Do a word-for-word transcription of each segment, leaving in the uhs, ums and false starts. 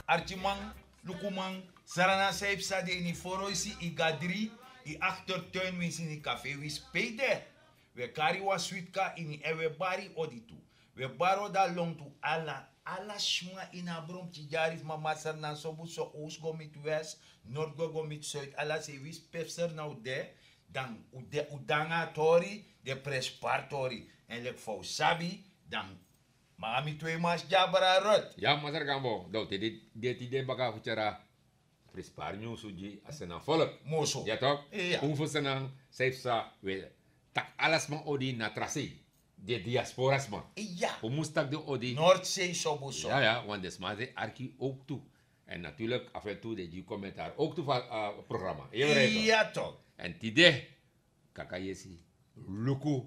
Arkiman, lukuman, srana san yu psa de ini foroisi, yu gadri, yu aktertuin, winsi ini kafe wi spei de. Wi e kari wan switka ini èn wi e bari odi tu. Wi e bari odi a lon tu ala, ala sma ini a bromki dyari fu mama srana, sobu so, owsu go miti west, nord go go miti suid, ala sei wi spei fu srana u de. Dan u de, u de nanga a tori, den prenspari tori. Èn leki fa u sabi, dan manga mi tu e masi dyabra rut. Ya masra gambo, dan u te di, di e tide baka fu tyari a prenspari nyunsu gi a srana folk. Moso. Ya tok? Un fu srana san yu psa, wi e taki ala sma odi na tra sei. Den diaspora sma. Ya. Un mus taki den odi. Nordsee sobu so. Ya, ya, want den sma de arki ook tu. Èn natuurlik af en tu den gi komentar ook tu fu a programa. Ya tok? Èn tide, kaka yesi, luku,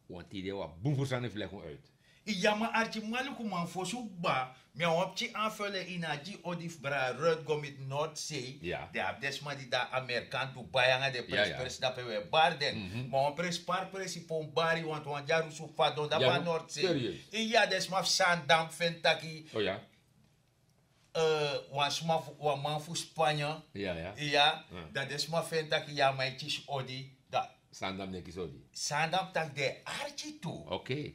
want tide wan bun fu sani fu leki un uit. Ya ma arkiman, lukuman, fosi un kba, mi a wan pikin anvulling ini a gi odi fu bra rut go miti Nordsee. Den abi den sma di de na Amerika, Dubai, nanga den prenspari, dape wi e bari den. Ma wan prenspari presi pe un bari, want wan dyarusu fadon dape na Nordsee. Ya, den sma fu Sandam feni taki, wan sma fu, wan man fu Spanya. Ya, dan den sma feni taki ya man e kisi odi. Sandam no e kisi odi. Sandam taki den e arki tu.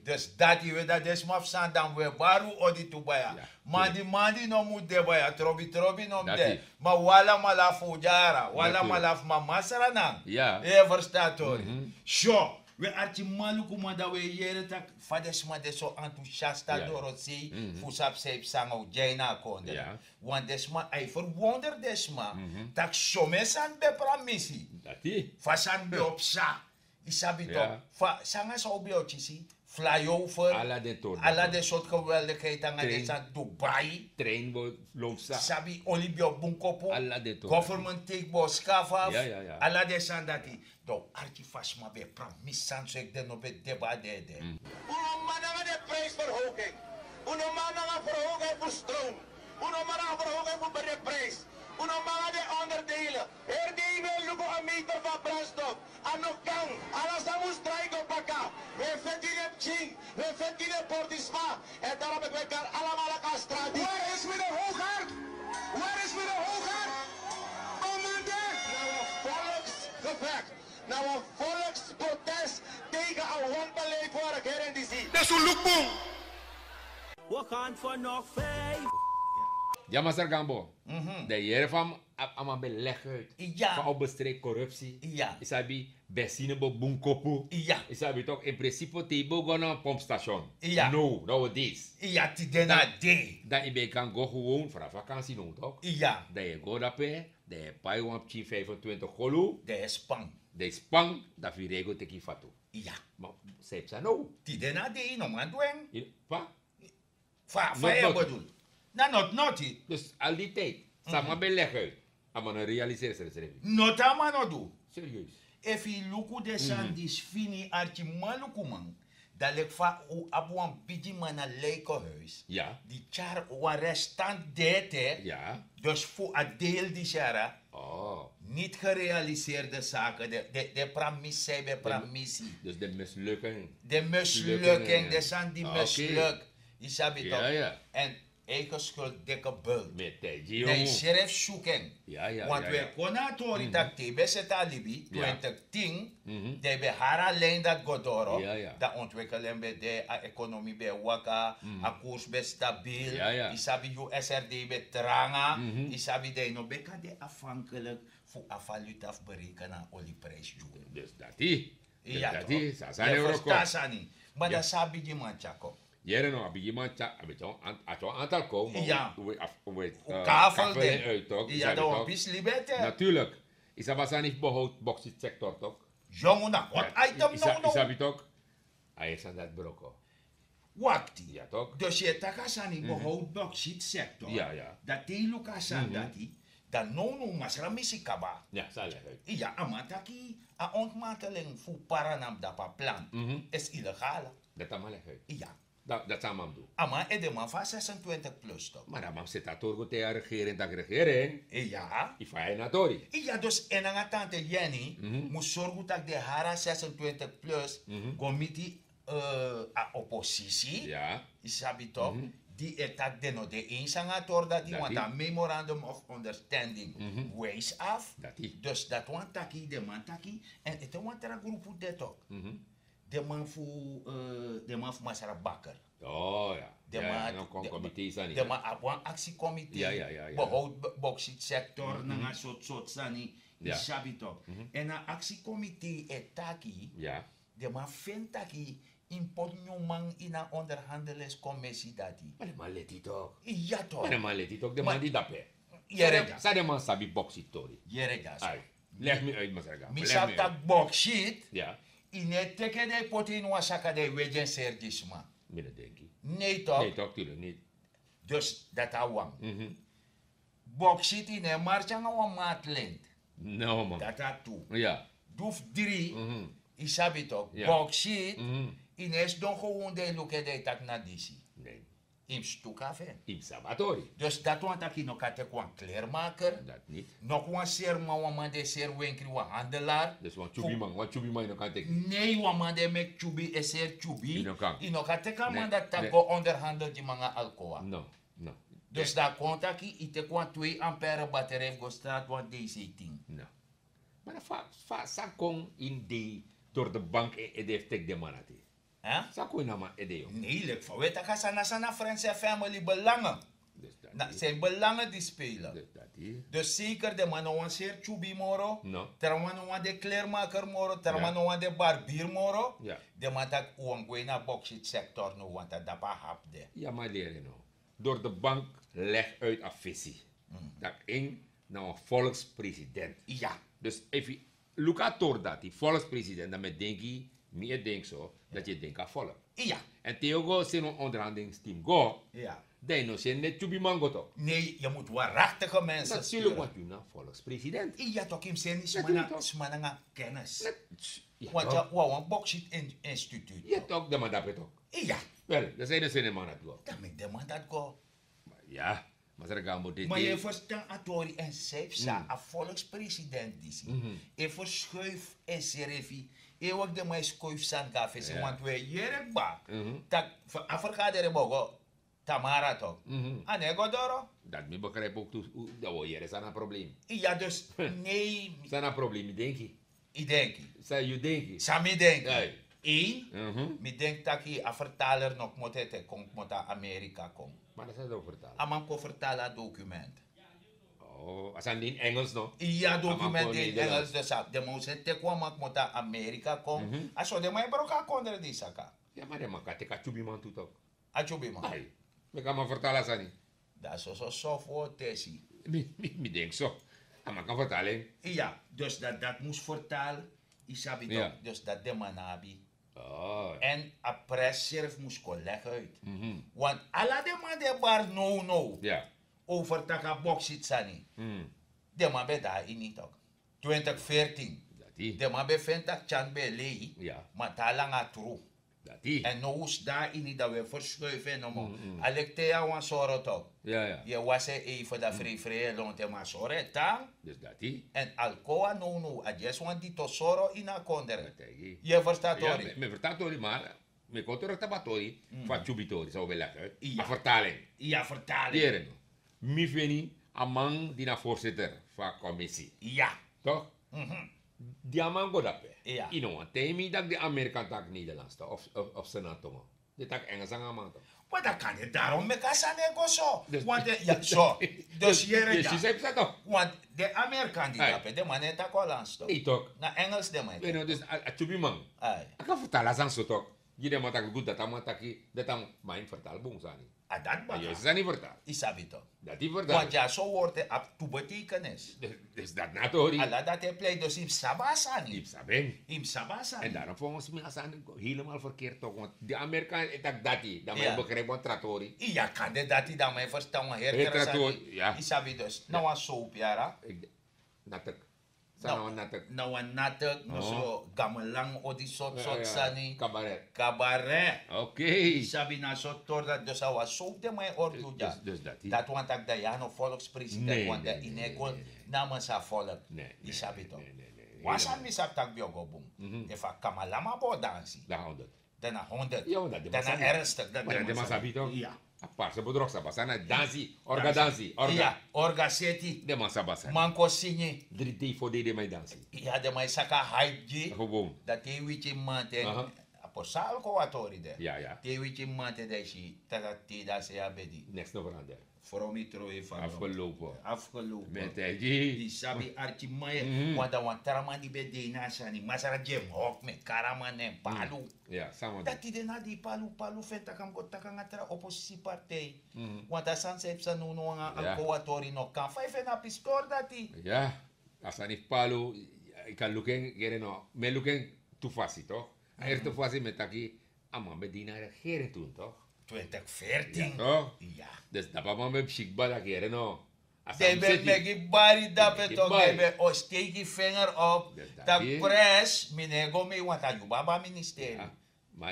Dus dati wi e, dan den sma fu Sandam, wi e bari un odi tu baya. Mandi, mandi no mu de baya, trobi, trobi no mu de. Ma wi alamala fu Dyara, wi alamala fu mama srana. Ya. Yu e ferstan tori? So, wi e arkiman, lukuman, dan wi e yere taki fa den sma de so enthousiast na dorosei, fu sabi san yu psa nanga un dya ini a kondre. Want den sma, a e ferwonder den sma, taki somen sani ben pramisi. Fa sani ben o psa. Yu sabi tok? Fa, san nanga san un ben o kisi, flyover, ala den sortu geweldigheid nanga den sani, Dubai. Trein ben lon psa. Sabi, oli ben o bun kopu. Government take ben o skafu afu. Ala den sani dati. Dan un arki fa sma ben e pramisi sani so, eki den no ben de baka dede. Un no man nanga den prijsverhoging. Un no man nanga verhoging fu stroom. Un no man nanga verhoging fu bere prijs. Un no man nanga den onderdelen. Heri dei yu ben luku a meter fu a brandstof. A no kan. Ala sani mus drai go baka. Wi e feti den pikin, wi e feti den portisma. Èn daarom meki wi e kari alamala kon na strati. Waar is meneer Hoogaard? Waar is meneer Hoogaard? Commandant! Na wan volksgevecht, na wan volksprotest tegen a wanbeleid fu a regering disi. Dus un luku bun. We gaan voor nog vijf. Ya masra gambo. Dan yu yere fa a man ben leg uit fa a o bestridi korupsi. Yu sabi, benzine ben bun kopu. Yu sabi tok, in principe te yu ben go na wan pompstation. No, nowadays. Ya, tide na dei. Dan yu ben kan go gewoon, fu na vakansi no tok. Dan yu e go dape, dan yu e pai wan pikin vijfentwintig kolu. Dan yu e span. Dan yu e span, dan fu yu rei go teki yu fatu. Ya. Ma san yu psa now? Tide na dei yu no man du en. Fa? Fa, fa yu e bedul? Na noti noti. Dus al die tijd, san a man ben leg uit, a man no realiseri srefsrefi. Noti a man no du. Serieus. Efu yu luku den sani disi fini, arkiman, lukuman, dan leki fa un abi wan bigiman na Lijkenhuis, di tyari wan restant dete, dus fu a deel disi yara, niet gerealiseerde zaken, den, den, den pramisi san yu ben pramisi. Dus de mislukking. De mislukking, den sani di misluk. Yu sabi tok? Èn eigen schuld, dikke bult. Mi e taigi yu. Na yu srefi suku en. Want wi e kon na a tori taki te yu ben seti a libi, twintig tien, dan yu ben hari a lijn dati go doro. Dan ontwikkeling ben de, a ekonomi ben e waka, a koers ben stabiel. Yu sabi, U S R D ben tranga. Yu sabi, dan yu no ben kan de afhankelijk fu a valuta fu berekenen a olieprijs. Dus dati. Ya, dati, tok? San sani e wroko. Sani. Ma dan san a bigiman tyari kon? Yere no, a bigiman tyari, a ben tyari wan antal kon, ma un, un, un, un kafel den uit, tok? Ya, dan wan pisi libi ete. Natuurlijk. Yu sabi a sani fu behoud bauxietsector, tok? Yongu, na hot item now now. Yu sabi tok? A yere sani dati broko. Wakti. Ya, tok? Dus yu e taki a sani behoud bauxietsector. Ya, ya. Dan te yu luku a sani dati, dan now now masra misi kaba. Ya, san a leg uit? Ya, a man taki a ontmanteling fu Paranan dape, a plan, is illegaal. Dati a man leg uit. Ya. Dati san a man mus du? A man edeman fu a zesentwintig plus, tok? Ma dan a man mus seti a tori go taigi a regering, taki regering, ya, yu faya ini a tori. Ya, dus en nanga tante Jenny mus sorgu taki den hari a zesentwintig plus go miti, eh, a oppositie. Ya. Yu sabi tok? Di e taki den no de eens nanga a tori dati, want a memorandum of understanding wijs af. Dus dati wan taki den man taki. En ete wan tra grupu de tok. Den man fu den man fu masra bakker. Den man abi wan aksi komite. Behoud boksitsektor nanga sort sort sani. Yu sabi tok. En a aksi komite e taki, den man feni taki yu mus poti nyun man ini a onderhandelingskomisi dati. Ma den man leti tok. Ya tok. Ma den man leti tok, den man di dape. Yere dya. San den man sabi boksi tori? Yere dya so. Leg mi uit masraga. Mi sabi taki boksi. Yu no e teki den e poti ini wan saka dan yu wegi en seri gi sma. Mi no denki. Nei tok. Nei tok tilo nei. Dus dati a wan. Boksi yu no e marki nanga wan matlint. No man. Dati a tu. Ya. Du fu dri. Yu sabi tok. Boksi yu no e sidon gewon dan yu luku en dan yu taki na disi. Yu mus stuku afu en. Yu mus sabi a tori. Dus dati wani taki yu no kan teki wan klermaker. Dati niti. Noku wan seri man, wan man di e seri wenkri, wan handelar. Dus wan tyubi man, wan tyubi man yu no kan teki. Nei, wan man di e meki tyubi, e seri tyubi. Yu no kan. Yu no kan teki a man dati taki go onderhandel gi mi nanga alkoa. No. Dus dan a kon taki yu teki wan twee ampere bateri fu go start wan dc tin. No. Ma na fa fa san kon ini dei dori de bank en ede fu teki den man dati? San kon ini a man ede? Nei, leki fa un e taki a sani, a sani na friends en family belangen. Na seni belangen di spelen. Dus zeker den man no wani seri tyubi moro. Trawan no wani de klermaker moro, trawan no wani de barbir moro. Den man taki un wani go ini a boksi sektor no, want a dapu a hapu de. Ya man leri no. Dori de bank leg uit a fesi. Dati en na wan volkspresident. Ya. Dus efu yu luku a tori dati volkspresident, dan mi e denki, mi e denki so dati yu e denki a volk. Ya. En te yu o go seni wan onderhandelingsteam go, dan yu no seni net tyubi man go tok. Nei, yu mus waraktige mense. Natuurlik want yu na volkspresident. Ya tok, yu mus seni sma nanga kennis. Want yu wan wan boksi instituut. Ya tok, den man dape tok. Ya. Wel, dan san yu no seni den man dati go? Dan meki den man dati go. Ya. Masra Gambo de. Ma yu e ferstan a tori en sei psa, a volkspresident disi e ferskuif ensrefi. E wak den man e skuif sani go na fesi, want wi e yere kba tak' a fergaderi bo go tamara tok. A no e go doro. Dati mi begrijp ook tu. Dan wi o yere san na problem. Ya dus nei. San na problem yu denki? Yu denki? San yu denki? San mi denki? Ein, mi denki taki a vertaler no kmoto ete kon kmoto na Amerika kon. Ma dan san den o vertali? A man kon vertali a document. A sani de ini Engels no? Ya, document de ini Engels. Dus den man o seni teki wan man kmoto na Amerika kon. A so den man e broko a kondre di saka. Ya, ma den man kan teki a tyubi man tu tok. A tyubi man. Meki a man vertali a sani. Dan soso sofu o tesi. Mi denki so. A man kan vertali en. Ya, dus dati dati mus vertali. Yu sabi tok, dus dati den man no abi. En a pres srefi mus kon leg uit. Want ala den man di e bari nownow over tak' a boksi sani, den man ben de na ini tok. Twintig veertin. Den man ben feni tak' tyari ben e lei. Ma te a langa tru. Èn now un sidon na ini, dan un e ferskuifi en nomo. A leki te yu na wan soro tok, yu e wasi en eive, dan freifrei e lontu en, ma a soro e tan. Èn alkowa nownow a dyesi wan dito soro ini a kondre. Yu e ferstan a tori? Mi e ferstan a tori, ma mi e kon teruk tapu a tori fu a tyubi tori san un ben leki. A fertali en. Yu a fertali en. Mi feni a man di na voorzitter fu a komisi, ya, tok? Di a man go dape, yu no wani taigi mi tak' den Amerikan taki Nederlands tok, of Senaat tongo? Den taki Engels nanga a man tok. But dan kan den darom meki a sani e go so. Want den, ya so. Dus yere dya. Want den Amerikan di dape, den man no e taki Hollands tok. Na Engels den man e taki. Dus a tyubi man, a kan fertali a sani so tok. Gi den man taki luku dati a man taki, dati a man fertali bun sani. A dati baka. Yu sabi tok. Dati fertali. Want ya so wortu e abi tu betekenis. Dus dati na a tori. Ala dati e plei, dus yu mus sabi a sani. Yu mus sabi en. Yu mus sabi a sani. Èn darom volgens mi a sani go helemaal verkeerd tok, want di Amerikan e taki dati, dan mi e begrijp wan tra tori. Ya, kande dati dan mi e ferstan wan heri tra sani. Yu sabi dus na wan soap yara. Natek. San na wan natek? Na wan natek, noso gamelan, odi sortu sortu sani. Kabaret. Kabaret. Okei. Yu sabi na sortu tori dati, dus a wan soap den man e ordu dya. Dati wani taki dan yu a no volkspresident, want dan yu no e go namens a volk. Yu sabi tok. Wan sani mi sabi tak' ben o go bun, efu a kamalama bo dansi, dan na honderd. Dan na ernstig, dan den man sabi tok. Ya. A parse bodrok sabasana dansi, orga dansi, orga. Iya, orga seti. Den man sabasana. Man kon singi. Dri dei fo dei den man dansi. Iya, den man saka hype gi. Gewoon. Dati wiki mante. Aha. A posa alko watori de. Ya, ya. Te wiki mante de si tata te da se a bedi. Next no verander. From mi tro e fa. Afgelopen. Afgelopen. Met hij. Di sabi arki maye. Mhm. Wanda wan tra man di ben de na sani. Masra gem hok me karaman en palu. Ya, sama. Dati den na di palu, palu fen takam go takanga tra oposisi partij. Mhm. Wanta san sa ipsa no no anga alko watori no kan. Fa ife na pistor dati. Ya. A sani fu palu, yu kan luku en, yere no, mi e luku en tu fasi, toch? A eerste fasi mi e taki, a man ben de ini a regering toen, toch? Twintig veertien. Ya, toch? Ya. Dus dape a man ben bishikba taki, yere no. A sani ben meki bari dape, toch? Bari. Den ben o steki vinger op. Dus taki pres, mi no e go mi wanta yu baba ministeri. Ya.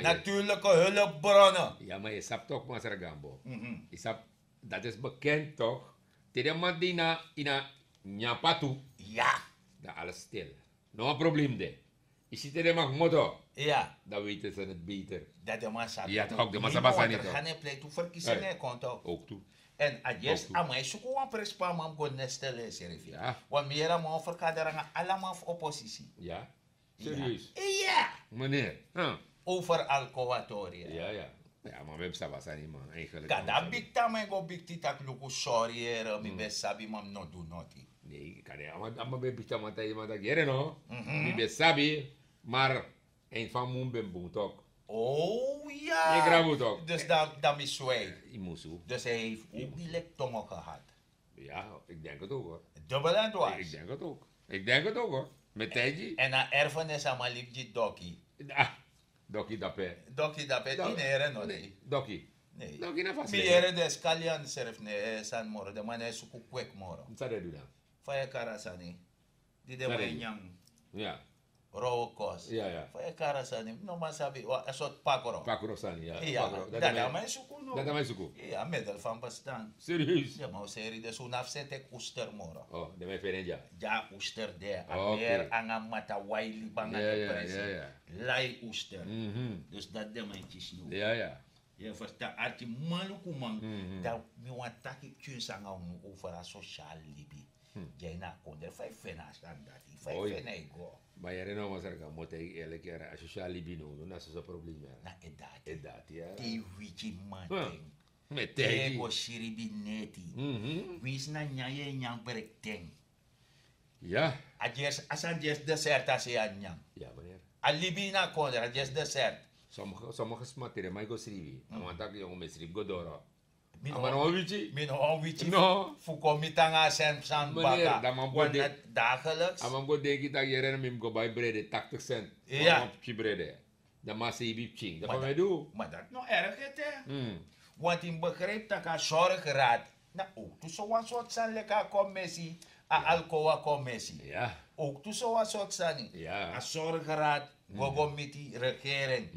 Natuurlijke hulpbronnen. Ya, ma yu sabi toch, Masra Gambo. Mhm. Yu sabi, dat is bekend toch? Te den man de ini a, ini a nyan patu. Ya. Dan alles stil. No wan probleem de. Yu si te den man kmoto. Ya. Dan weten ze het beter. Dat den man sabi. Ya, toch, den man sabi a sani toch. Gaan e pleit tu verkiezingen e kon toch. Ook tu. En a yes, a man e suku wan prespa man go nestel ensrefi. Ya. Want mi yere a man o vergadering anga ala man fu oposisi. Ya. Serieus? Ya. Meneer. Huh. Over alcoholatoria. Ya, ya. Ya, man, mi ben sabi a sani, man, eigenlijk. Kande a bikti a man e go bikti taki luku sorry, yere, mi ben sabi, ma mi no du noti. Nee, kande a man, a man ben bikti a man taki, man taki, yere no. Mhm. Mi ben sabi, maar eind van mun ben bun toch. Oh, ya. Mi grabu toch. Dus dan, dan mi swij. Yu musu. Dus hij heeft ook die lektongen gehad. Ja, ik denk het ook, hoor. Dubbel en dwars. Ik denk het ook. Ik denk het ook, hoor. Met Taiji. En a erfenis a man libi gi Doki. Ah, Doki dape. Doki dape, di nere no. Nee, Doki. Nee. Doki na vast. Mi yere den Scalian srefi no e sani moro, den man no e suku kwek moro. San den du dan? Fa yu e kari a sani. Di den man e nyan. Ya. Rowe kos. Ya, ya. Fa yu e kari a sani, no man sabi, wan sortu pakro. Pakro sani, ya. Ya, pakro. Dati a man e suku no. Dati a man e suku. Ya, middel van bestaan. Serieus? Den man o seri, dus un no abi seti teki oester moro. Oh, den man e feni en dya. Dya oester de, a mer anga mata wai libi anga den presi. Lai oester. Mhm. Dus dati den man e kisi no. Ya, ya. Yu e ferstan, arki manlukuman, dan mi wani taki kunsi nanga unu over a sosial libi. Di a ini a kondre, fa yu feni a sani dati, fa yu feni a e go. Ma yere no, Masra Gambo, te yu eerlijk yere, a sosial libi no, no na soso problem yere. Na e dati. E dati, ya. Te yu wiki manten. Te yu e go sribi neti. Winsi na nyan yu e nyan brekten. Ya. A dyesi, a sani dyesi desert a sei a nyan. Ya, meneer. A libi ini a kondre, a dyesi desert. Sommige, sommige sma te den man e go sribi. A man taki yongu mi e sribi go doro. A man no wani witi. Mi no wani witi. No. Fu kon miti nanga a sani baka. Meneer, dan man go de-, dagelijks. A man go denki taki yere no, mi mus go bai brede, tachtig cent. Ya. Wan pikin brede. Dan man seibi pikin. Dan fa mi e du? Ma dati no erg ete. Want yu mus begrijpi taki a zorgraad na ook tu so wan sortu sani leki a commissie, a alcoa commissie. Ya. Ook tu so wan sortu sani. Ya. A zorgraad go go miti regering.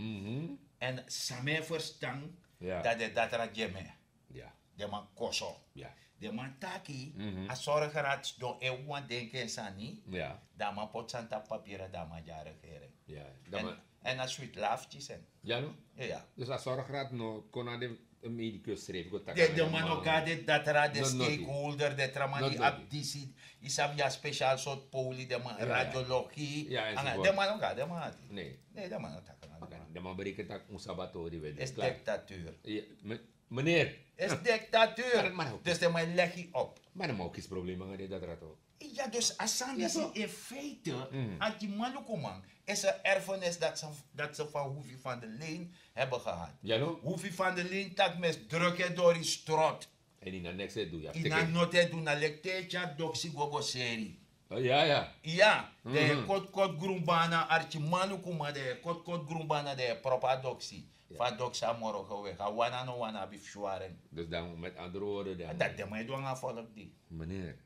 En san mi e ferstan, dati den datra gi en. Ya. Den man koso. Ya. Den man taki, a zorgraad sidon e wan denki en sani. Ya. Dan a man poti sani tapu papira, dan a man gi a regering. Ya. En, en a switi lafu gi en. Ya, no? Ya. Dus a zorgraad no kon na den medicus srefi go taki. Den, den man no go na den datra, den stakeholder, den tra man di abi disi, yu sabi, a speciaal sortu poli, den man, radiologie. Ya, enzovoort. Den man no go na den man. Nee. Nee, den man no taki nanga den man. Den man bereken taki un sabi a tori, we de. Is dictatuur. Ya, me-, Meneer. Is dictatuur. Dus den man e legi yu op. Ma den man o kisi problema nanga den datra toch. Ya, dus a sani disi in feite, arki manlukuman, is een erfenis dat ze, dat ze van Hoefie van der Leen hebben gehad. Ya, no? Hoefie van der Leen taki mi e druk en dori strot. En yu na noti e du, ya. Yu na noti e du, na leki te yu tyari doksi go go seri. Oh, ya, ya. Ya, den e koti koti grunbana, arki manlukuman, den e koti koti grunbana, den e propo a doksi. Ya. Fa a doksi a moro geweg, a wan a no wan abi fu swari en. Dus dan, met andere woorden dan. Dati den man e du nanga a volk di. Meneer.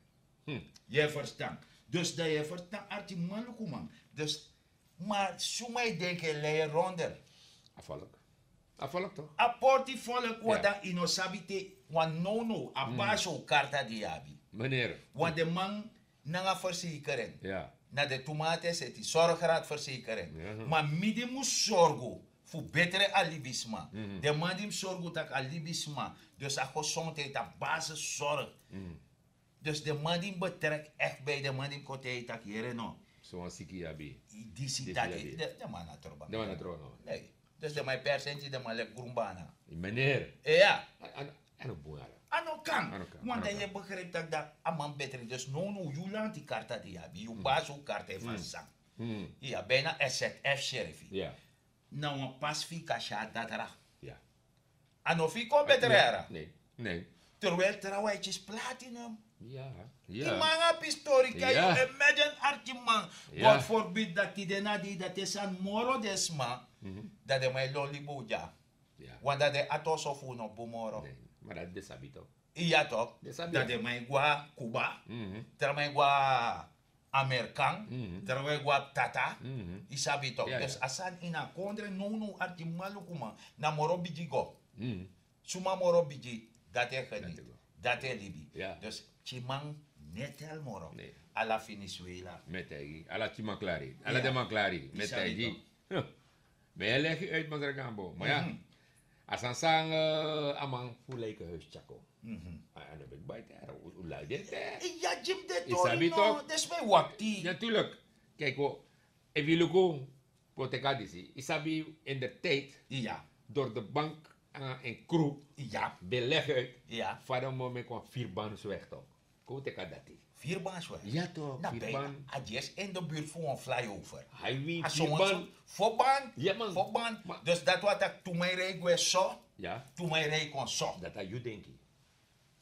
Yu e ferstan. Dus dan yu e ferstan, arki manlukuman. Dus, ma suma e denki e lei ronder? A volk. A volk toch? A porti volk, want dan yu no sabi te, want now now, a basi o karta di yu abi. Meneer. Want den man nanga verzekering. Ya. Na den tu man a ten seti, zorgraad, verzekering. Ya. Ma mi di mus sorgu fu betre a libisma. Den man di mus sorgu tak' a libisma, dus a gesondheid, a basiszorg. Dus den man di mus betrek echt bij den man di mus kon tei tak' yere no. So wan siki yu abi. Disi dati. Den man na troba. Den man na troba no. Nee. Dus den man e persenti den man leki grunbana. Meneer. Iya. A no bun ala. A no kan. Wanta yu e begripi tak' dati a man betre. Dus nownow yu lanti karta di yu abi, yu basi un karta e fasi san. Iya, bijna srf srefi. Na wan pasifika syadatra. A no fu yu kon betre yara. Terwijl trawan e kisi platinum. Yu man abi stori kan yu imagine arkiman. God forbid dati den na di dati e sani moro den sma. Dati den man e lon libi un dya. Wan dati den ati oso fu un no bun moro. Ma dati den sabi tok. Iya tok. Dati den man e go na Kuba. Tra man e go na Amerikan. Tra man e go na Tata. Yu sabi tok. Dus a sani ini a kondre nownow arkiman lukuman na moro bigi go. Suma moro bigi, dati e geni, dati e libi. Dus kiman no e tel moro. Ala Venezuela. Mi e taigi ala kiman klari, ala den man klari. Mi e taigi. Mi e legi uit masra gambo ma ya. A sani san a man fu leike huis tyako. A no ben bai te, un lai den te. Ya gi mi den tori no, den sma e wakti. Natuurlik. Kijk o, efu yu luku, proteka disi yu sabi in de tijd. Door de bank nanga en kru ben leg uit. Fa den man meki wan vierbansweg tok. Kon un teki a dati. Vierbansweg? Ya tok. Na bijna a di esi in de buurt fu wan flyover. Highway vierban. Foband. Dus dati wan taki tu man e rei gwe so, tu man e rei kon so. Dati a yu denki.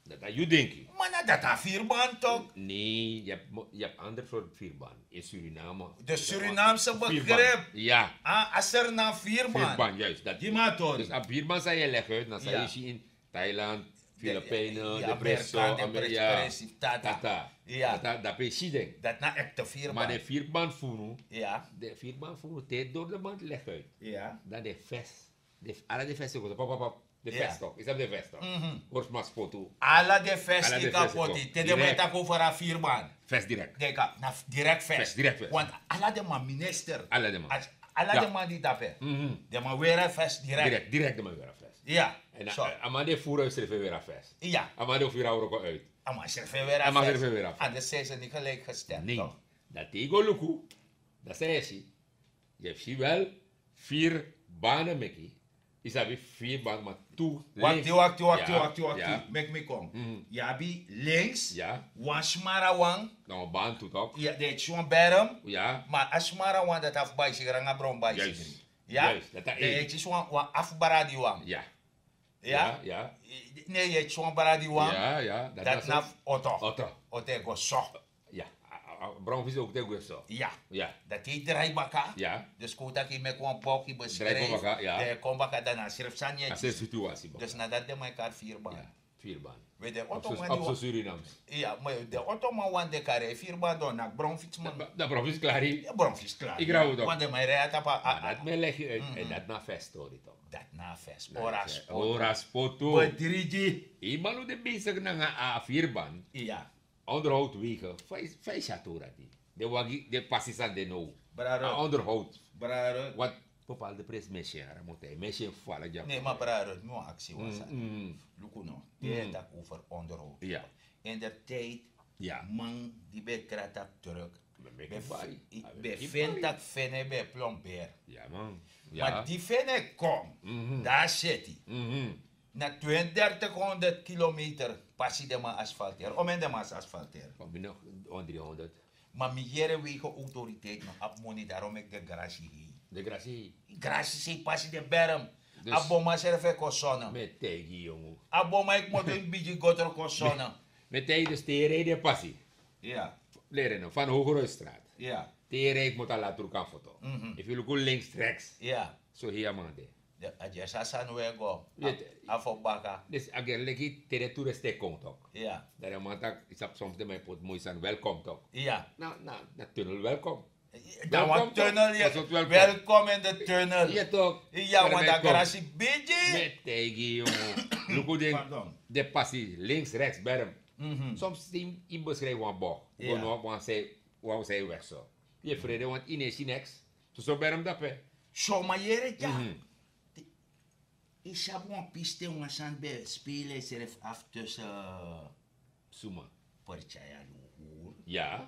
Dati a yu denki. Ma na dati a vierban tok. Nee, yu abi ander sort vierban in Suriname. De Surinamse begrip. Ya. A Suriname vierban. Vierban, juist. Gi mi a tori. Dus a vierban san yu e leg uit na san yu si in Thailand, Filipijnen, de Bressel, Amerika, Tata. Dati ben yu si den. Dati na ekte vierban. Ma den vierban fu unu, den vierban fu unu te dori de man leg uit, dan den fes. Ala den fes go so pap pap pap. Den fes tok, yu sabi den fes tok. Hori sma spotu. Ala den fes tok. Te den man e taki over a vierban, fes direkt. Den kan na direkt fes. Want ala den man minister, ala den man di dape, den man weri a fes direkt. Direkt den man weri a fes. Ya. En a man di e furu uit srefi e weri a fes. Ya. A man di o furu a wroko uit, a man srefi e weri a fes. Anders zijn ze niet gelijk gesteld. Nee. Dan te yu go luku, dan san yu e si? Yu e si wel, vierbanen meki. Yu sabi vierban ma tu. Wakti, wakti, wakti, wakti, wakti. Meki mi kon. Yu abi links, wan smara wan. Na wan ban tu tok. Ya, den e kisi wan berm. Ya. Ma a smara wan dati abi baisigri nanga bron baisigri. Ya. Den e kisi wan, wan afu bradi wan. Ya. Ya. Ne yu e kisi wan bradi wan. Dati na fu oto. Oto e go so. Ya. A bron fisi oku te gwe so. Ya. Dati yu drai baka. Dus kon un taki yu meki wan boki beskrei, dan yu kon baka dan na srefi sani yu e kisi. Dus na dati den man e kari vierban. Vierban. We den otoman di wan. Ya, ma den otoman wan de kari vierban don na bron fisi man. Na bron fisi klari. Bron fisi klari. Wan den man e rei a tapu a. Dati mi e legi uit. En dati na fes tori tok. Dati na fes. Ora spotu. Bedrigi. Yu man no de besigi nanga a vierban. Ya. Onderhoud wegen. Fa yu si a tori dati? Den wagi, den pasi san de now. A onderhoud. Wat bepaalde prijs machine ara motor machine fala dya. Nee, ma brada, mi wan aksi wan sani. Luku no, te yu e taki over onderhoud. In de tijd, man di ben e kra tapu truck, ben feni tak' fene ben e plombeer. Ma di fene kon, dan a seti. Na twintig, dertig honderd kilometer pasi den man asfalteri. Omeni den man asfalteri? Omeni wan dri honderd. Ma mi yere wegen autoriteit no abi moni, darom meki den grasi hei. Den grasi hei. Grasi sei pasi den berm. A boma srefi e kon sona. Mi e taigi yu yongu. A boma e kmoto ini bigi gotro kon sona. Mi e taigi yu dus te yu e rei den pasi. Lere no fan hogro e strat. Te yu e rei kmoto a latru kan foto. Efu yu luku links reks, so hei a man de. A gersi a sani we go. A fo baka. Disi a gersi leki te den turiste e kon tok. Dan den man taki yu sabi soms den man e poti moi sani welkom tok. Na tunnel welkom. Dan wan tunnel. Welkom in de tunnel. Ya tok. Ya wan dan grasi bigi. Mi e taigi yu yongu. Luku den, den pasi links reks berm. Soms yu beschrijf wan bok go no wan sei, wan sei weg so. Yu e frede want yu no e si neks. Soso berm dape. Soma yere dya. Yu sabi wan pisten wan sani ben speli srefi afu tussen suma? Pertyaya luhuru, ya,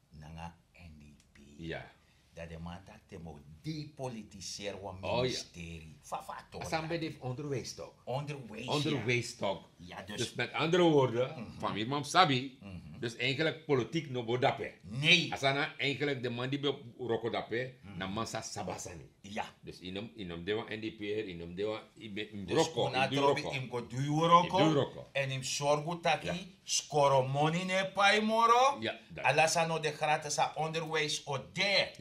nanga N D P. Ya. Dat de man taki te mo depolitiseri wan ministeri. Fa fa a tori? San ben de fu onderwijs tok. Onderwijs, onderwijs tok. Ya, dus met andere woorden, famiri man sabi. Dus eigenlijk politiek no bo dape. Nee. A sani na eigenlijk de man di ben wroko dape, na man sa sabi a sani. Ya. Dus yu no mus de wan N D P, yu no mus de wan, yu ben mus wroko, yu mus go du yu wroko. En yu mus sorgu taki skoro moni no e pai moro. Ala sani o de gratis, a onderwijs o de.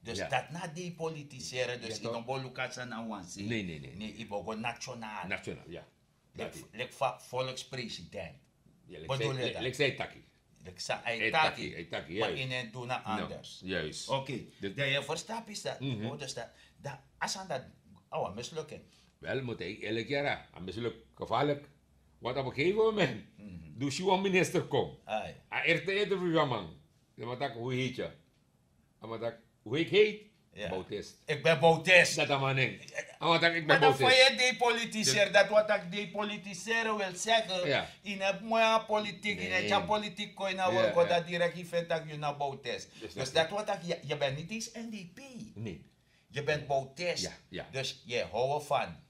Dus dati na depolitiseren, dus yu no bo luku a sani na wan se. Nee, nee, nee. Yu bo go nationaal. Nationaal, ya. Leki fa volkspresident. Bedoel yu dat? Leki san yu taki. Leki san yu taki. Ma yu no e du na anders. Juist. Oké. Dan yu e ferstan pisi dati. Dan a sani dati, a wan mislukken. Wel, moet yu eerlijk yara, a mislukken gevaarlijk. Want op een gegeven moment, dus yu wan minister kom. A eerste ete fu yu man. Yu man taki, hoe heet je? A man taki, hoe ik heet? Boutist. Ik ben Boutist. Dat a man nen. A man taki, ik ben Boutist. Maar dan van je depolitiseren, dat wat ik depolitiseren wil zeggen, in het mooi aan politiek, in het ja politiek kon je naar work, dat direct je vindt dat je naar Boutist. Dus dat wat ik, je bent niet eens N D P. Nee. Je bent Boutist. Dus je houdt ervan.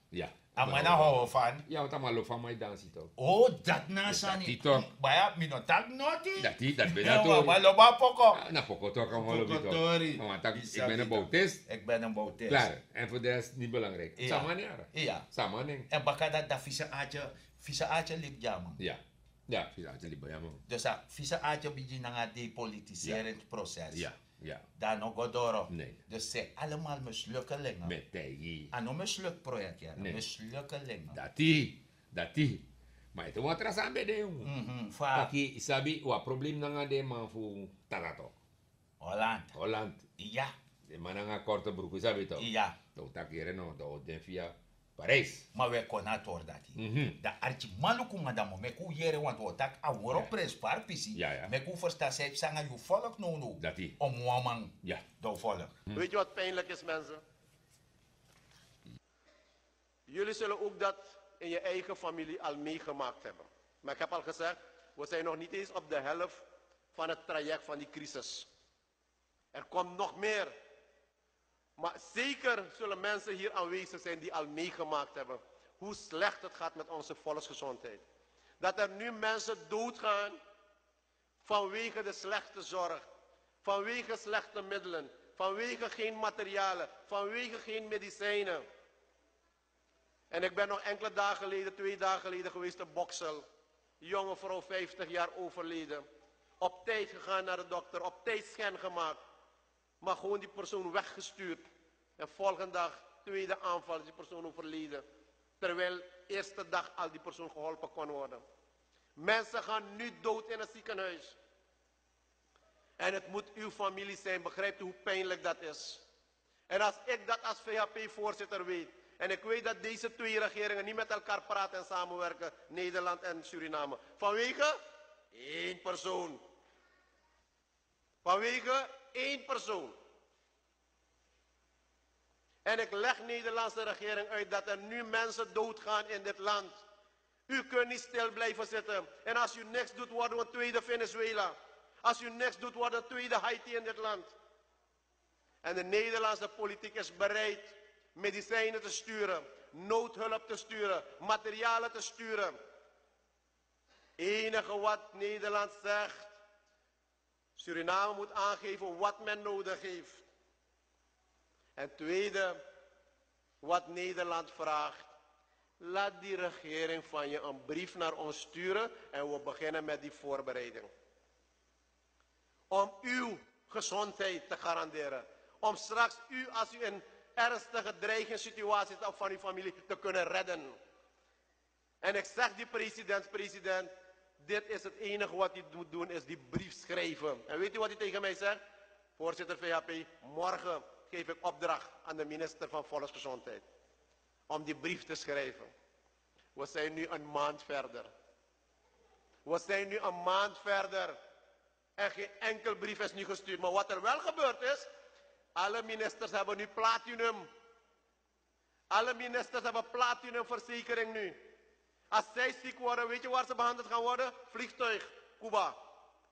A man na hou fan. Ya, want a man lobi fa a man e dansi tok. O, dati na a sani. Dati tok. Baya, mi no taki noti. Dati, dati ben na tori. A man lobi a poko. Na poko tok a man lobi tok. A man taki, ik ben een Boutist. Ik ben een Boutist. Klaar. En voor de rest niet belangrijk. Sama nen. Sama nen. En baka dati, dati fisa atye, fisa atye libi gi a man. Ya. Ya, fisa atye libi gi a man. Dus a fisa atye bigin nanga depolitiseringsproces. Ya. Dan a no go doro. Dus se allemaal mislukkelingen. A no misluk project, ya, mislukkelingen. Dati, dati. Ma ete wan tra sani ben de, yu. Taki yu sabi wan problem nanga den man fu tata tok. Holland. Holland. Ya. Den man nanga korte bruku, yu sabi tok. Ya. Dan un taki yere no, dan un o de via Parijs. Ma wi e kon na a tori dati. Dan arkiman luku, ma dan mi o meki un yere, want un o taki a wroko prenspari pisi. Meki un ferstan san yu psa nanga yu volk nownow. Dati. Om wan man. Dan un volk. Weet je wat pijnlijk is, mensen? Jullie zullen ook dat in je eigen familie al meegemaakt hebben. Maar ik heb al gezegd, we zijn nog niet eens op de helft van het traject van die crisis. Er komt nog meer. Maar zeker zullen mensen hier aanwezig zijn die al meegemaakt hebben hoe slecht het gaat met onze volksgezondheid. Dat er nu mensen doodgaan vanwege de slechte zorg, vanwege slechte middelen, vanwege geen materialen, vanwege geen medicijnen. En ik ben nog enkele dagen geleden, twee dagen geleden geweest in Boksel. Jonge vrouw, vijftig jaar, overleden. Op tijd gegaan naar de dokter, op tijd scan gemaakt. Maar gewoon die persoon weggestuurd. En volgende dag, tweede aanval, is die persoon overleden. Terwijl eerste dag al die persoon geholpen kon worden. Mensen gaan nu dood in het ziekenhuis. En het moet uw familie zijn. Begrijpt u hoe pijnlijk dat is? En als ik dat als V H P-voorzitter weet, en ik weet dat deze twee regeringen niet met elkaar praten en samenwerken, Nederland en Suriname, vanwege één persoon. Vanwege één persoon. En ik leg de Nederlandse regering uit dat er nu mensen doodgaan in dit land. U kunt niet stil blijven zitten. En als u niks doet, worden we een tweede Venezuela. Als u niks doet, wordt een tweede Haiti in dit land. En de Nederlandse politiek is bereid medicijnen te sturen, noodhulp te sturen, materialen te sturen. Enige wat Nederland zegt, Suriname moet aangeven wat men nodig heeft. En tweede, wat Nederland vraagt, laat die regering van je een brief naar ons sturen en we beginnen met die voorbereiding. Om uw gezondheid te garanderen. Om straks u, als u in ernstige dreigingssituatie zit, of van uw familie te kunnen redden. En ik zeg die president, president, dit is het enige wat u moet doen, is die brief schrijven. En weet u wat hij tegen mij zegt? Voorzitter V H P, morgen geef ik opdracht aan de minister van Volksgezondheid om die brief te schrijven. We zijn nu een maand verder. We zijn nu een maand verder. En geen enkel brief is nu gestuurd. Maar wat er wel gebeurd is, alle ministers hebben nu platinum. Alle ministers hebben platinum verzekering nu. Als zij ziek worden, weet je waar ze behandeld gaan worden? Vliegtuig, Cuba.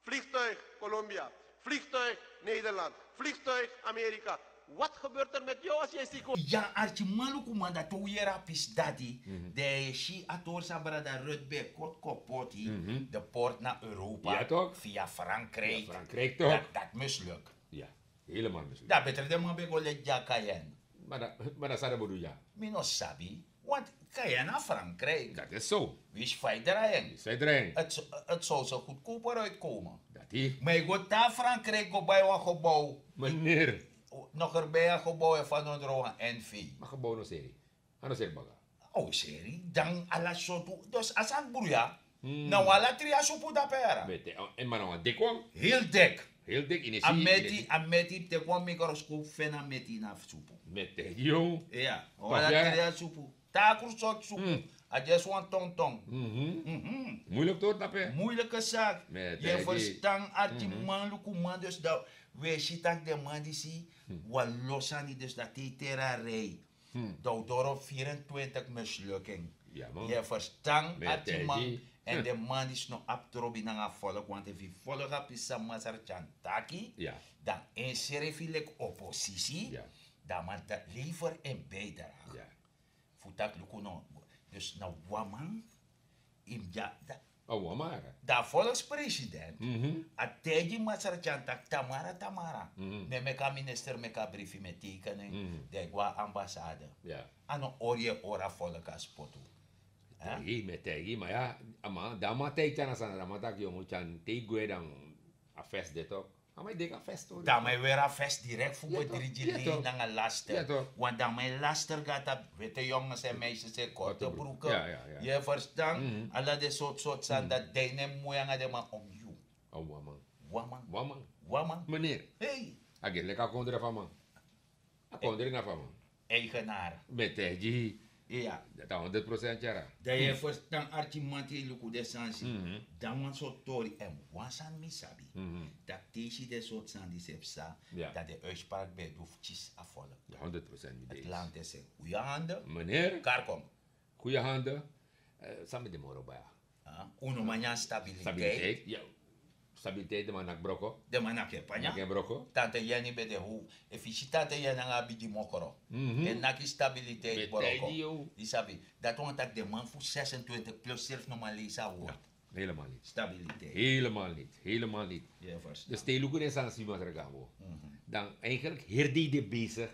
Vliegtuig, Colombia. Vliegtuig, Nederland. Vliegtuig, Amerika. Wat gebeurt er met jou als jij ziek wordt? Ya, arki maluku man, dat wi yere a pisi dati. De si a tori san brada Rut ben e koti kon poti de port na Europa. Ya, toch? Via Frankrijk. Ya, Frankrijk, toch? Dat, dat misluk. Ya, helemaal misluk. Dan beter den man ben go leti gi a Cayenne. Maar dat, maar dat zou de bedoel, ya. Mi no sabi. Want Cayenne na Frankrijk. Dat is zo. Wist fa yu drai en. Wist fa yu drai en. Het z-, het zou zo goedkoper uitkomen. Dat is. Maar yu go te na Frankrijk go bai wan gebouw. Meneer. Nog er bij a gebouw en van onder wan N V. Maar gebouw no seri. A no seri baga. O seri, dan ala sortu. Dus a sani bruya. Na wan ala tri a supu dape yara. Mete, en maar na wan dik wan. Heel dik. Heel dik, in de A meti, a meti, teki wan microscoop feni a meti na supu. Mete, yo. Ya, wan ala tri a supu. Takru sortu supu. A just wan tongtong. Moeilijk toch, dape? Moeilijke zaak. Mete, yu e verstan, arki man, luku man, dus dat we si tak den man disi, wan lo sani, dus dat te tera rij. Dan wi doro vierentwintig mislukking. Ya, man. Yu e verstan, arki man. En den man disi no abi trobi nanga volk, want efu yu folg a pisi san Masra Tyan taki, dan ensrefi leki oppositie, dan man lever en bijdrage. Fu taki luku no, dus na wan man, yu mus dya, da- A wan man. Dan a volkspresident, a taigi Masra Tyan taki tamara, tamara. Mi e meki a minister meki a briefi, mi e teken en, dan yu go na ambassade. A no hori yu e hori a volk a spotu. Mi e taigi, mi e taigi, ma ya, a man, dan a man taigi Tyan a sani, dan a man taki yongu Tyan, te yu gwe dan a fesi de toch. A man e denki a fesi tori. Dan a man e weri a fesi direct fu bedrigi lei nanga laster. Want dan a man e laster go na tapu wete jongens en meisjes en korte broeken. Yu e verstan? Ala den sortu sortu sani, dan dan yu no e moi nanga den man, om yu. A wan man. Wan man. Wan man. Wan man. Meneer. Hey. A geri leki a kondre fu a man. A kondre na fu a man. Eigenaar. Mi e taigi yu. Ya. Dati a honderd procent, yara. Dan yu e verstan, arki man, te yu luku den sani disi. Dan wan sortu tori, en wan sani mi sabi. Dati te yu si den sortu sani disi e psa, dan den uitspraak ben e du fu kisi a volk. Ya, honderd procent mi de. Het land is in goede handen. Meneer. Karkong. Goede handen. Eh, san mi de moro baya. Ah, un no man nyan stabiliteit. Stabiliteit, ya. Stabiliteit, den man naki broko. Den man naki en panya. Naki en broko. Tante Yeni ben de hu. Efu yu si Tante Yeni nanga a bigi mokro, den naki stabiliteit broko. Yu sabi, dati wani taki den man fu zesentwintig plus srefi no man leisi a word. Helemaal niet. Stabiliteit. Helemaal niet. Helemaal niet. Dus te yu luku den sani disi, Masra Gambo, dan eigenlijk heri dei de bezig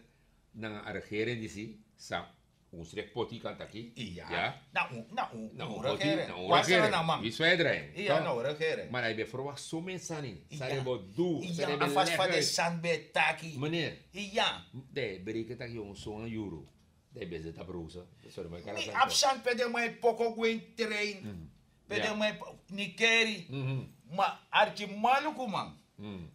nanga a regering disi san un srek poti, kan taki. Ya. Na un, na un, na un poti, regering. Na un regering. Wi sfeidrain. Ya, na un regering. Maar a ben verwacht so many sani. San den bo du, san den bo legi uit. San ben taki. Meneer. Ya. Den bereken taki yongu so wan yuru. Dan yu ben zet a browse. Sorry, maar ik kan mi abi sani pe den man e poko gwe ini trein. Pe den man e po-, Nikeri. Ma arki man, luku man.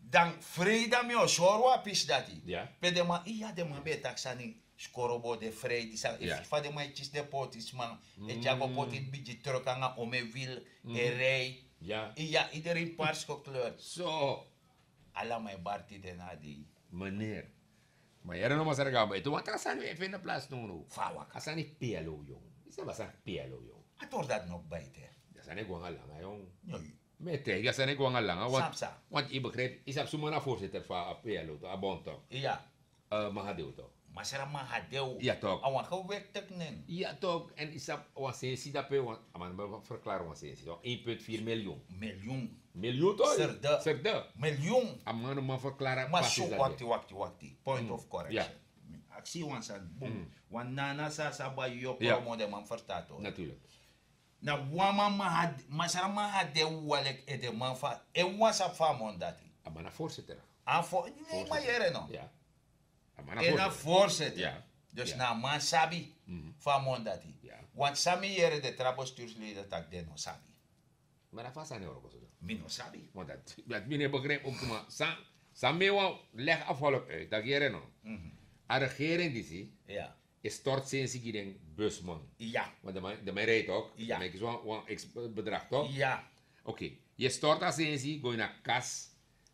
Dan freida mi o sori wan pisi dati. Pe den man, iya, den man ben e taki sani skorobo de freidi san, efu fa den man e kisi den potisman. E tyari go poti ini bigi truk nanga ome wil, e rei. Iya, iedereen paars gekleurd. So. Ala man e barti den na a dei. Meneer. Ma yere no, Masra Gambo, ete wan tra sani wi e feni na plasi now, no. Fa waka? A sani P L O, yongu. Yu sabi a sani P L O, yongu. A tori dati no bai te. A sani e go nanga langa, yongu. Mi e taigi yu, a sani e go nanga langa. Sabi san? Want yu begrijp, yu sabi suma na voorzitter fu a P L O, toch, a bond, toch? Iya. Eh, Mahadeo, toch? Masra Mahadeo. Ya, toch. A wan gewichtig nen. Ya, toch. En yu sabi wan sensi dape, wan, a man ben verklaar wan sensi, toch? Één punt vier miljoen. Miljoen. Miljoen, toch? Serde. Serde. Miljoen. A man, a man verklaar. Ma pasi so, dati. Wakti, wakti, wakti. Point of correction. Aksi wan sani, bun. Wan nana san sa bai yu, promo, den man ferstan, toch? Natuurlijk. Na wan man, Mahad-, Masra Mahadeo, wale, e de man fa, e wan sabi fa a man dati. A man na voorzitter. A vo-, nee, ma yere no. Ya. A man na voorzitter. Dus na a man sabi fa a man dati. Want san mi yere, den tra bestuursleden taki den no sabi. Maar na fa a sani e wroko so? Mi no sabi. Want dati, dati mi no e begrijp ook, ma san, san mi wani leg a volk uit, taki yere no. A regering disi e stort sensi gi den busman. Ya. Want den man, den man e rei, toch? Ya. Den man e kisi wan, wan x bedrag, toch? Ya. Oké. Yu e stort a sensi go ini a kas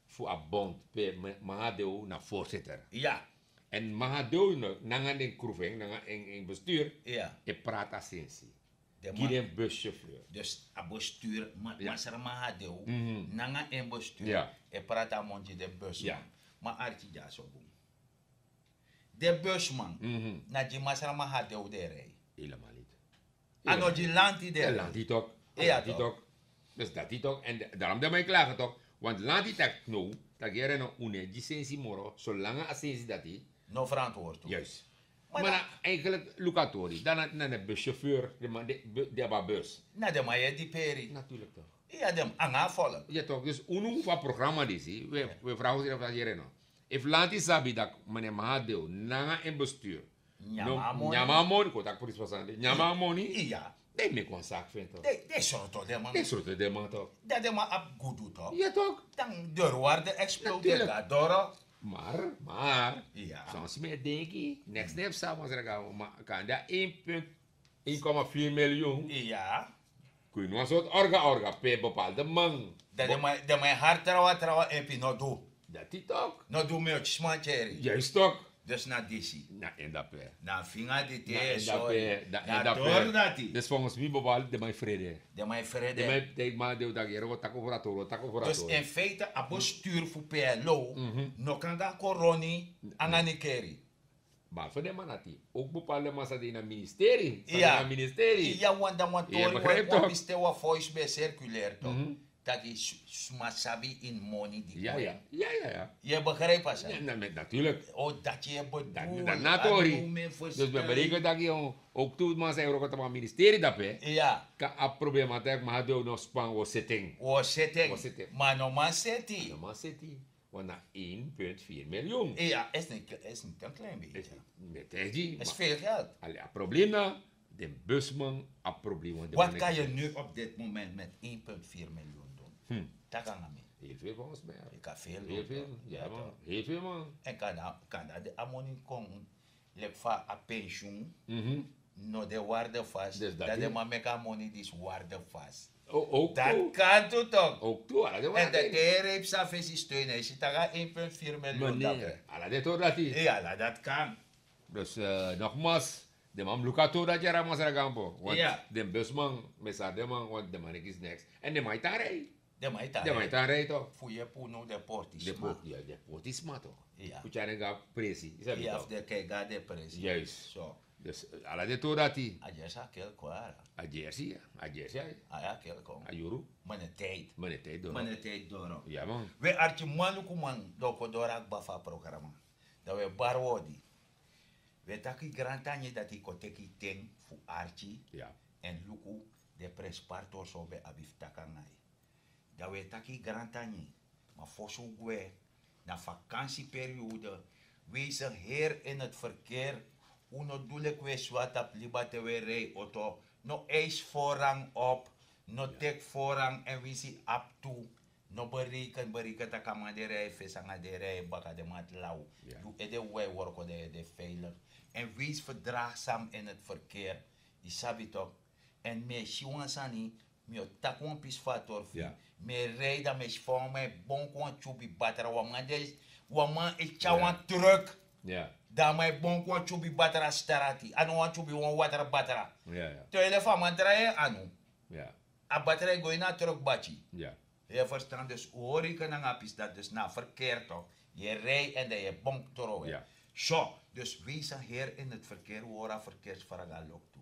fu a bond pe Ma-, Mahadeo na voorzitter. Ya. En Mahadew no, nanga den kruving, nanga en, en bestuur, e prati a sensi. Gi den buschauffeur. Dus a bestuur, ma, masra Mahadew, nanga en bestuur, e prati a moni gi den busman. Ma arki dyaso bun. Den busman, na gi masra Mahadew den e rei. Helemaal niet. A no gi lanti den e rei. Lanti tok. Lanti tok. Dus dati tok. En daarom den man e klage tok. Want lanti taki no, taki yere no, un no e gi sensi moro, solanga a sensi dati no verantwoord tu. Juist. Maar na eigenlijk lukatori, dan na, na de buschauffeur, de man de, de, de bus. Na de man e di peri. Natuurlijk toch. Ja, den anga a volk. Ja toch, dus unu fu a programma disi, we, we vragen ons af yere no. Efu lanti sabi dati meneer Mahadew nanga en bestuur. Nyan a moni. Nyan a moni, kon taki prins pasande. Nyan a moni. Iya. Den meki wan saki fu en toch. Den, den sroto den man. Den sroto den man toch. Dan den man abi gudu toch. Ja toch. Dan deurwaarde exploderen. Natuurlijk. Doro. Maar, maar, soms mi e denki, niks niks sama srega, maar kan dat één punt, één komma vier miljoen. Ja. Kun je nog een soort orga orga per bepaalde man. Dat de man, de man hard trawa trawa en pi no do. Dat die toch. No do mi o sma cheri. Juist toch. Dus na disi. Na en dape. Na finga di te so. Na en dape. Na en dape. Doro dati. Dus volgens mi bepaal de man vrede. De man vrede. De man, de man de dag yero tako frato, tako frato. Dus in feite a bestuur fu P L O no kan ga koroni anga nikeri. Behalve den man dati, ook bepaalde man san de na ministeri. San de na ministeri. Iya, wan dan wan tori wan piste wan voice ben circuleer toch. Taki sma sabi in moni di kwe. Ja, ja, ja. Je begrijpt pas. Ja, natuurlijk. O, dat je bedoel. Dat na tori. Dus ben berekend taki ook tu man san e wroko tapu a ministeri dape. Ja. Kan a problema taki Mahadew no span wi o seti en. Wi o seti en. Wi o seti en. Ma no man seti. No man seti. Want na één punt vier miljoen. Ja, is niet, is niet een klein beetje. Is niet, met die, is veel geld. Alleen a probleem na, den busman a probleem. Wat kan je nu op dit moment met één punt vier miljoen doen? Taki nanga mi. Heel veel volgens mij. Je kan veel doen. Heel veel, ja man. Heel veel man. En kan dat, kan dat de amoni kon leki fa a pensioen no de waarde vast. Dus dat den man meki a moni disi waarde vast. Dat kan tu toch. Ook tu, ala den man. En de tere psa fesi steun, hij zit daar één punt vier miljoen dape. Ala den tori dati. Ja, ala dat kan. Dus, eh, nogmaals, den man luka tori dati yara masra gambo. Want den busman, mesar den man, want den man niks niks. En den man e tan rei. Den man e tan rei. Den man e tan rei toch. Fu yepi unu den portisma. Den por-, ja, den portisma toch. Ja. Fu tyari en go na presi. Yu sabi toch. Fu den kai go na den presi. Juist. So. Dus, eh, ala den tori dati. A Jersey a kel kon. A Jersey, a Jersey. A ya kel kon. A yuru. Mene tijd. Mene tijd doro. Mene tijd doro. Ja man. We arki man luku man, dan wi kon doro a kba fu a programma. Dan we bari odi. We taki grantangi dati kon teki ten fu arki. Ja. En luku den prenspari tori san un ben abi fu taki nanga yu. Dan we taki grantangi, ma fosi un gwe na vakansieperiode, wees een heer in het verkeer. Un no du leki we swata fu liba te we rei oto. No eis voorrang op, no teki voorrang en winsi abi tu. No bereken, bereken taki a man di e rei fesi nanga di e rei baka den man law. Yu ede wai worko, den ede veilig. En wees verdraagzaam in het verkeer. Yu sabi toch. En mi e si wan sani, mi o taki wan pisi fu a tori fu yu. Mi e rei dan mi e si fa wan man e bonku wan tyubi batra, wan man de, wan man e tyari wan truck. Dan a man e bonku wan tyubi batra strati. A no wan tyubi, wan watra batra. Te yu e lei fa a man drai en anu. A batra e go ini a truck bati. Yu e ferstan, dus un hori yu nanga a pisi dati, dus na a verkeer toch. Yu e rei en dan yu e bonku trowe. So, dus wees een heer in het verkeer, un hori a verkeersvraga loktu.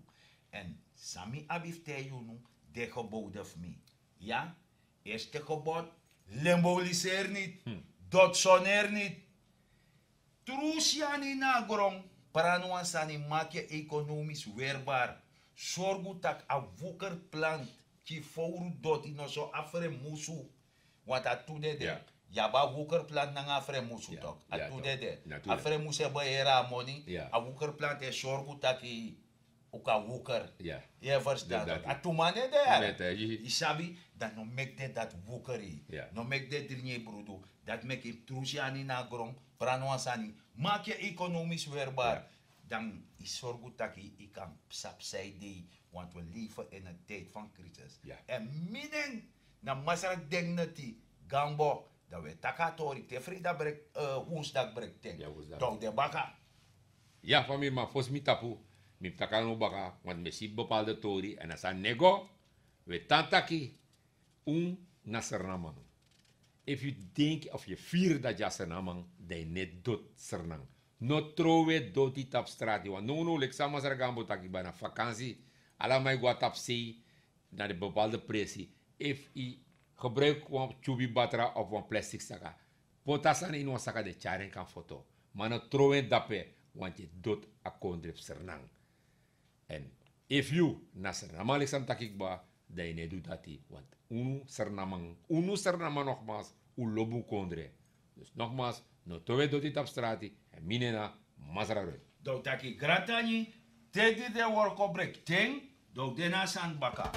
En san mi abi fu taigi unu, de gebode fu mi. Ja, eerste gebod, lemboliseri niti, dotsoneer niti. Trusi yu anu ini a gron, prani wan sani, maki yu ekonomisch weerbaar. Sorgu taki a woekerplant, kifowru doti, no so a fremusu. Want a tu dede. Yu abi a woekerplant nanga a fremusu toch. A tu dede. A fremusu e beheri a moni. A woekerplant e sorgu taki un kan woeker. Yu e ferstan. A tu man e de. Yu sabi, dan no meki den dati woeker yu. No meki den dringi yu brudu. Dati meki yu mus trusi yu anu ini a gron, prani wan sani, maki yu ekonomisch weerbaar. Dan yu sorgu taki yu kan psa psa yu dei, want we leven in een tijd van crisis. En mi nen, na masra dignity, gambo, dan we taki a tori te freida breki, eh, woensdag breki ten. Dan we de baka. Ya famiri, ma fosi mi tapu, mi mus taki ala no baka, want mi e si bepaalde tori èn a sani no e go. Wi e tan taki, un na Sernanman. Efu yu denki of yu e firi dati yu na Sernanman, dan yu no e doti Sernan. No trowe doti tapu strati, want nownow leki san masra Gambo taki kba, na vakansi, ala man e go na tapu sei, na den bepaalde presi. Efu yu gebruiki wan tyubi batra of wan plastik saka, poti a sani ini wan saka, den tyari en kon na foto. Ma no trowe en dape, want yu e doti a kondre fu Sernan. Èn efu yu na Sernanman leki san mi taki kba, dan yu no e du dati, want unu Sernanman, unu Sernanman nogmaals, un lobi un kondre. Dus nogmaals, no trowe doti tapu strati, èn mi nen na masra Roy. Dan un taki grantangi, te di den worko breki ten, dan un de na a sani baka.